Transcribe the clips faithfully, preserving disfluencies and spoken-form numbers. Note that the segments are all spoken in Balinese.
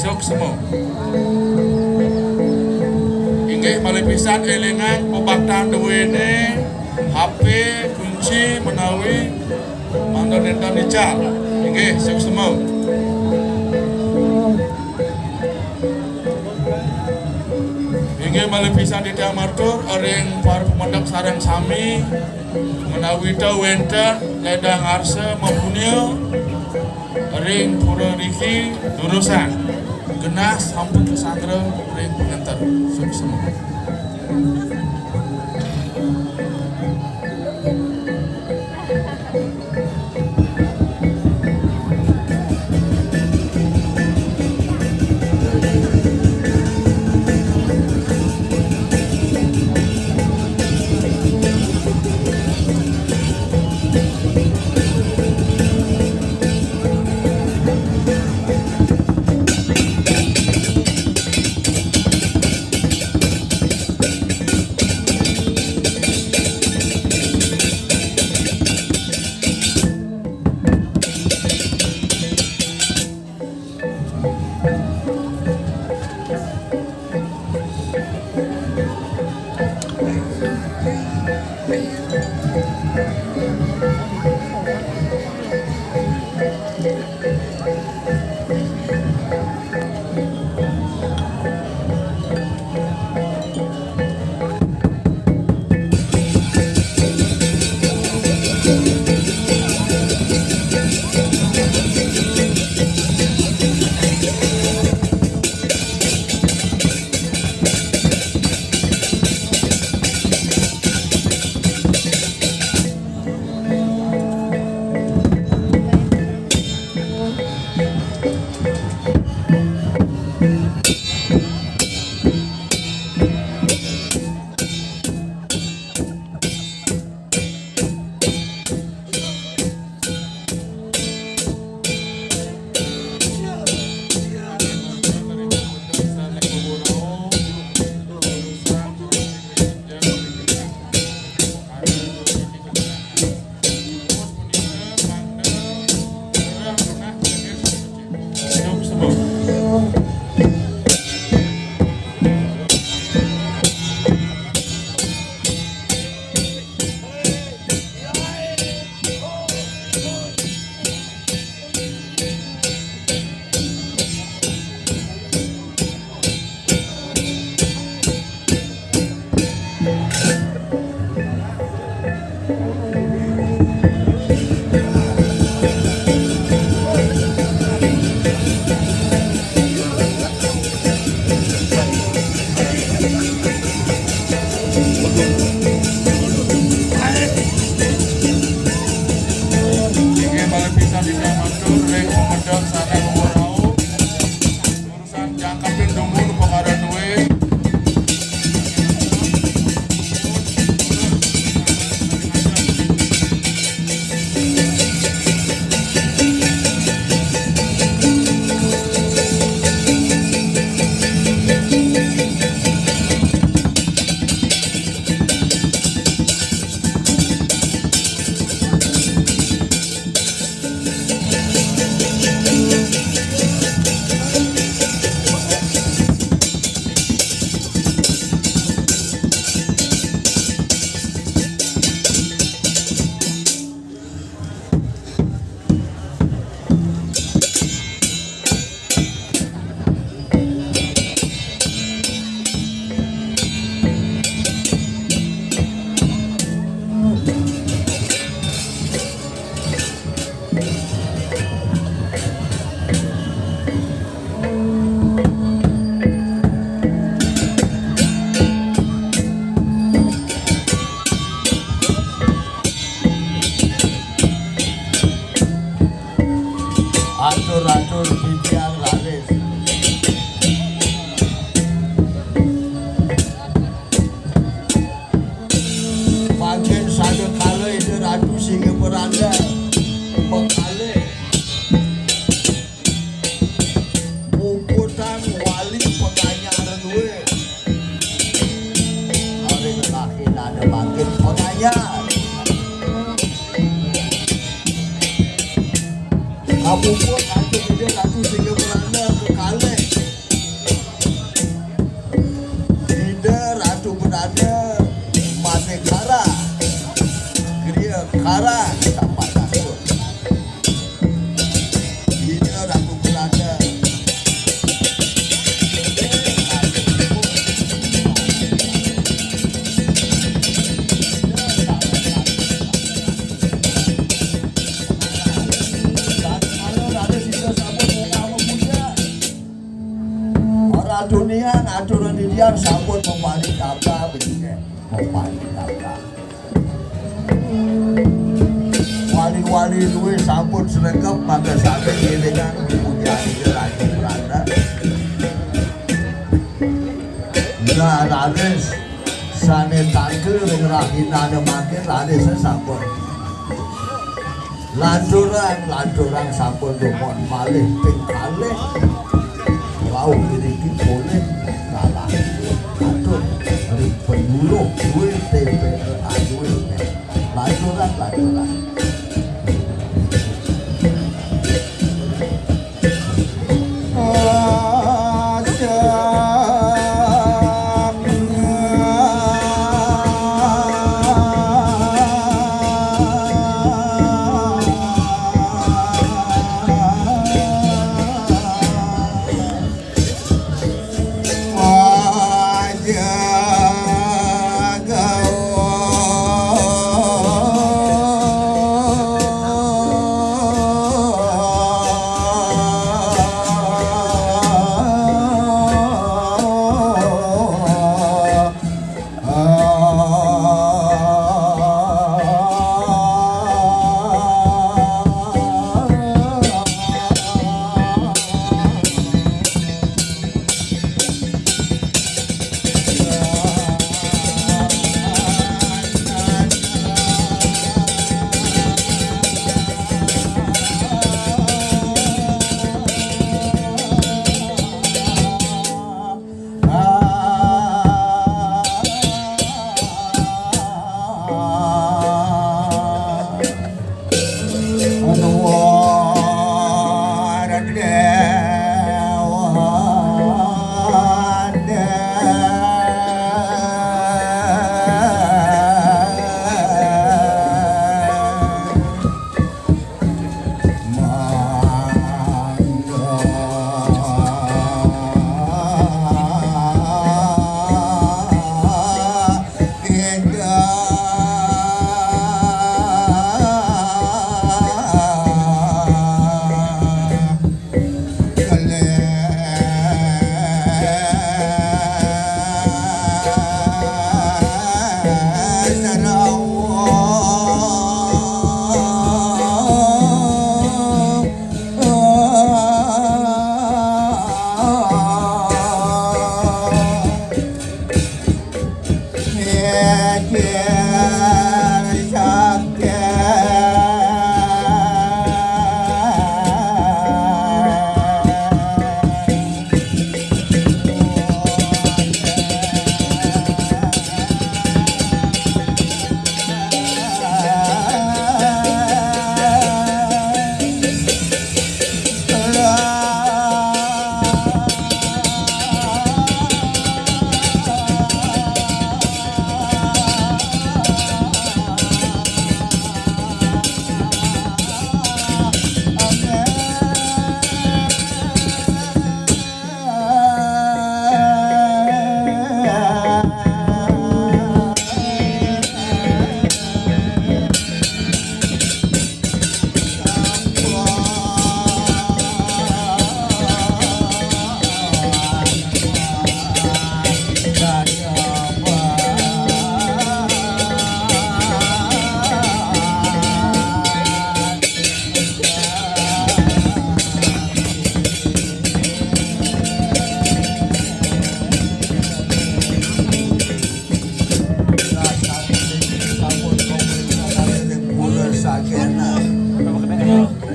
Suksma. Inggih malih pisan élingang pabaktan duéné H P, kunci menawi mangda nénten ical. Inggih, suksma. Inggih malih pisan titiang matur ring para pamedek sareng sami, menawi ta wénten lédang arsa mapunia ring pura riki, durusang genah sampun kasandra ring pangenter. Suksma. Inggih malih pisan titiang matur ring pamedek sareng wau. Urusan jangkepin dumun pakaran dué. Atur-atur titiang raris. Mangkin sada kala Ida Ratu Singaperanda makalih muputang wali panganyar dué. Ari lelaki nada bangkit panganyar. Kapuput antuk Ida Ratu Singaperanda kekalih. Yang sampun memaring kabar, begitu. Memaring kabar. Wali-wali luwih sampun sregep, mangga sami ngiringang puji rayi prana. Nah, raris sane tangkil ring rahinane mangkin, raris sampun. Lanturang, lanturang sampun dumun malih ping kalih. Wau, iriki polih kalah. Aduh, ring penyuluh duwe T P L A duwe. Lanturang, lanturang.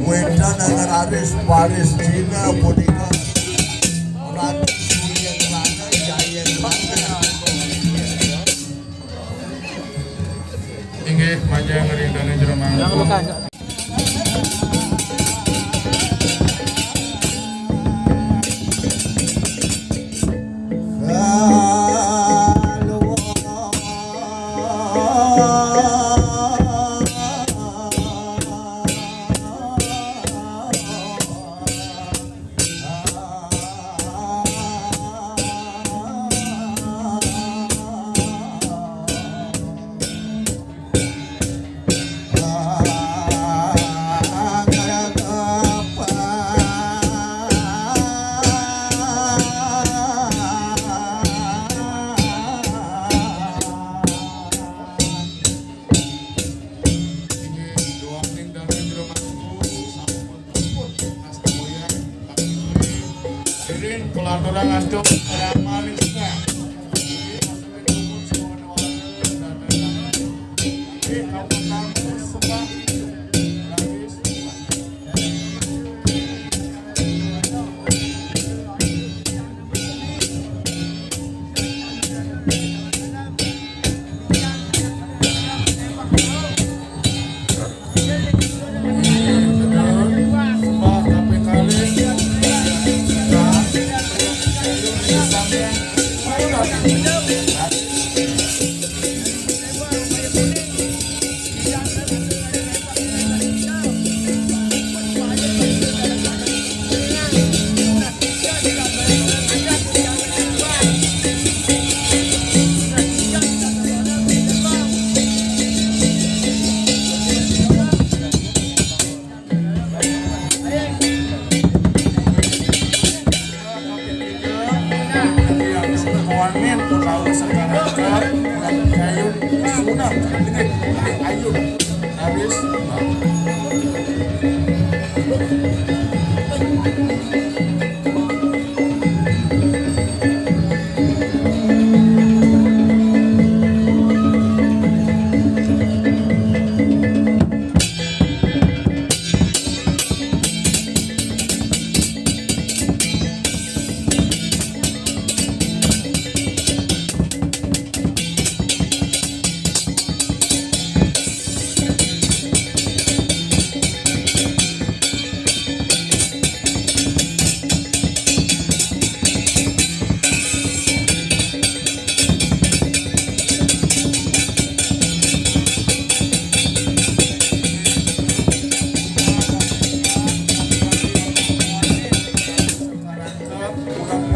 Wénten raris baris Cina punika Ratu Surya Kelana, Jaya Kelana. Inggih, majeng ring dané jero mangku. Kula aturang antuk para manusia.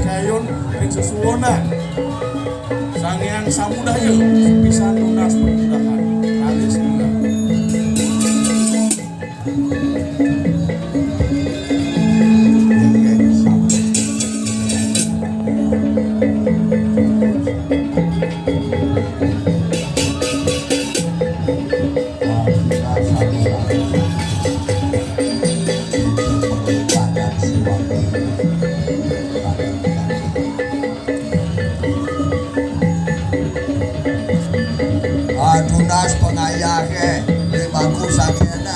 Kayun ring sesuwunan. Sang Hyang Samudaya, sepisan nunas pamudahan. Raris munggah. Ah, tunas pangayahé, di bangku sakéna.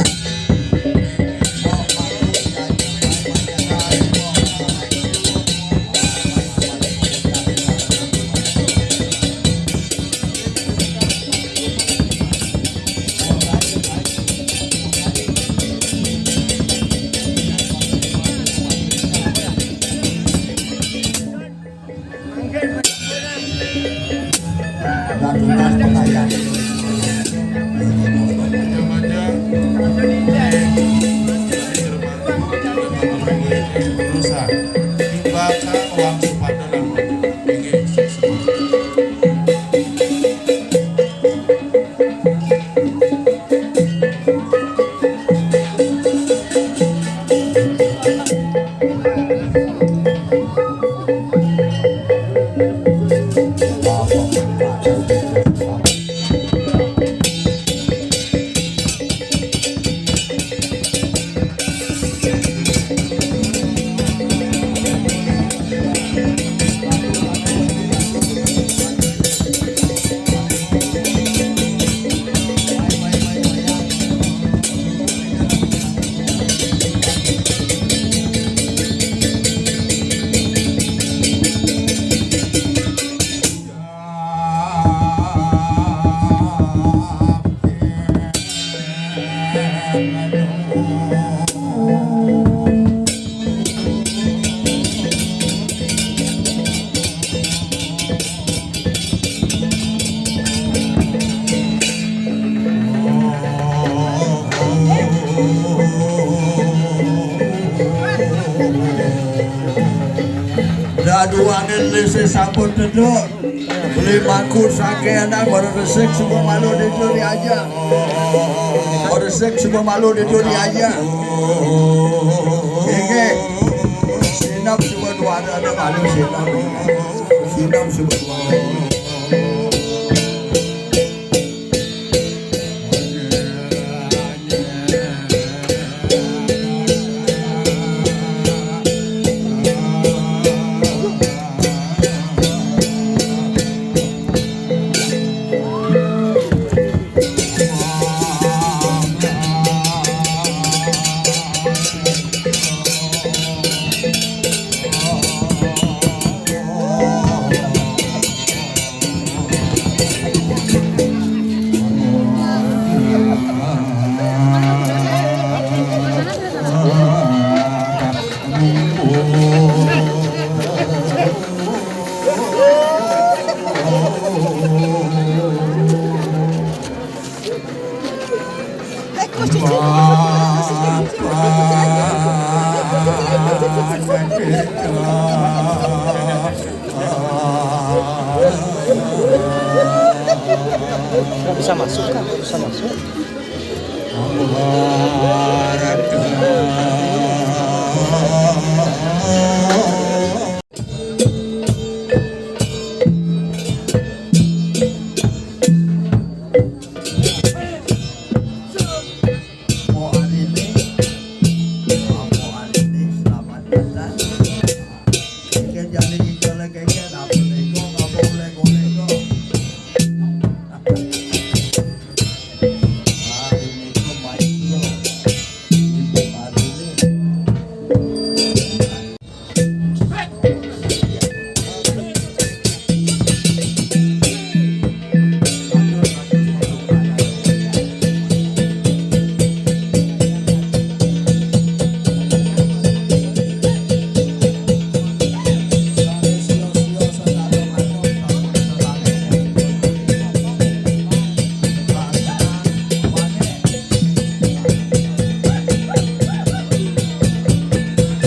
Daduaning lisih sampun tedun. Beli mangku sakéna, pada resik suba malu ditu diajak. Pada resik suba malu ditu diajak. Inggih. Sinep suba duana, ada malu sinep. Sinep suba duana. Nggak bisa masuk, Kak, nggak bisa masuk. Mpok Arini, Mpok Arini, selamat datang. Iki jane iki oleh keke, apa lego, apa oleh golek kok. Arini ku maestro. Ibu Arini.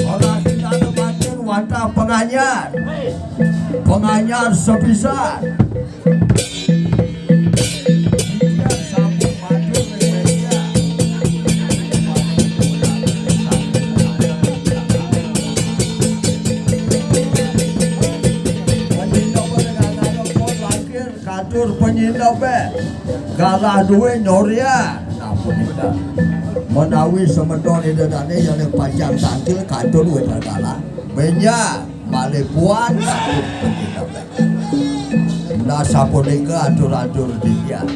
Ora kita teman wantah penganyar. Penganyar sepisan. Iki sampun matur ring media. Penyindope dengan anak pun lahir katur penyindope. Galah duwe nyorya. Nah, punika. Menawi semeton ida dane yang pacang tangkil katur duwe galah. Menja malih puan katur penyindope. Nah, sapunika atur-atur titiang.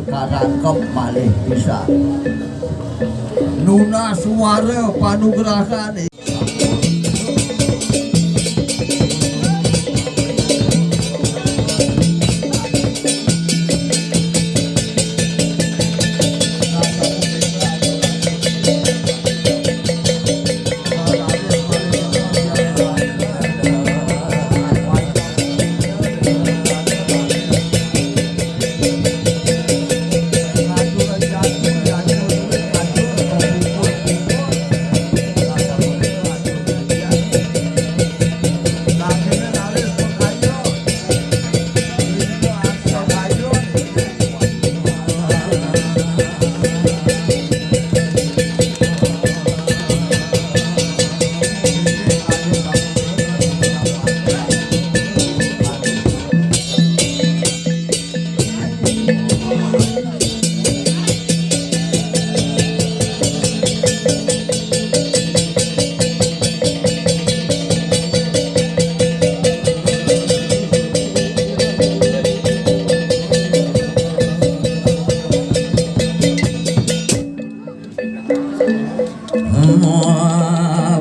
karangkep malih pisan. Nunas suara panugrahan.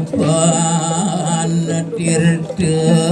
Mapan tirta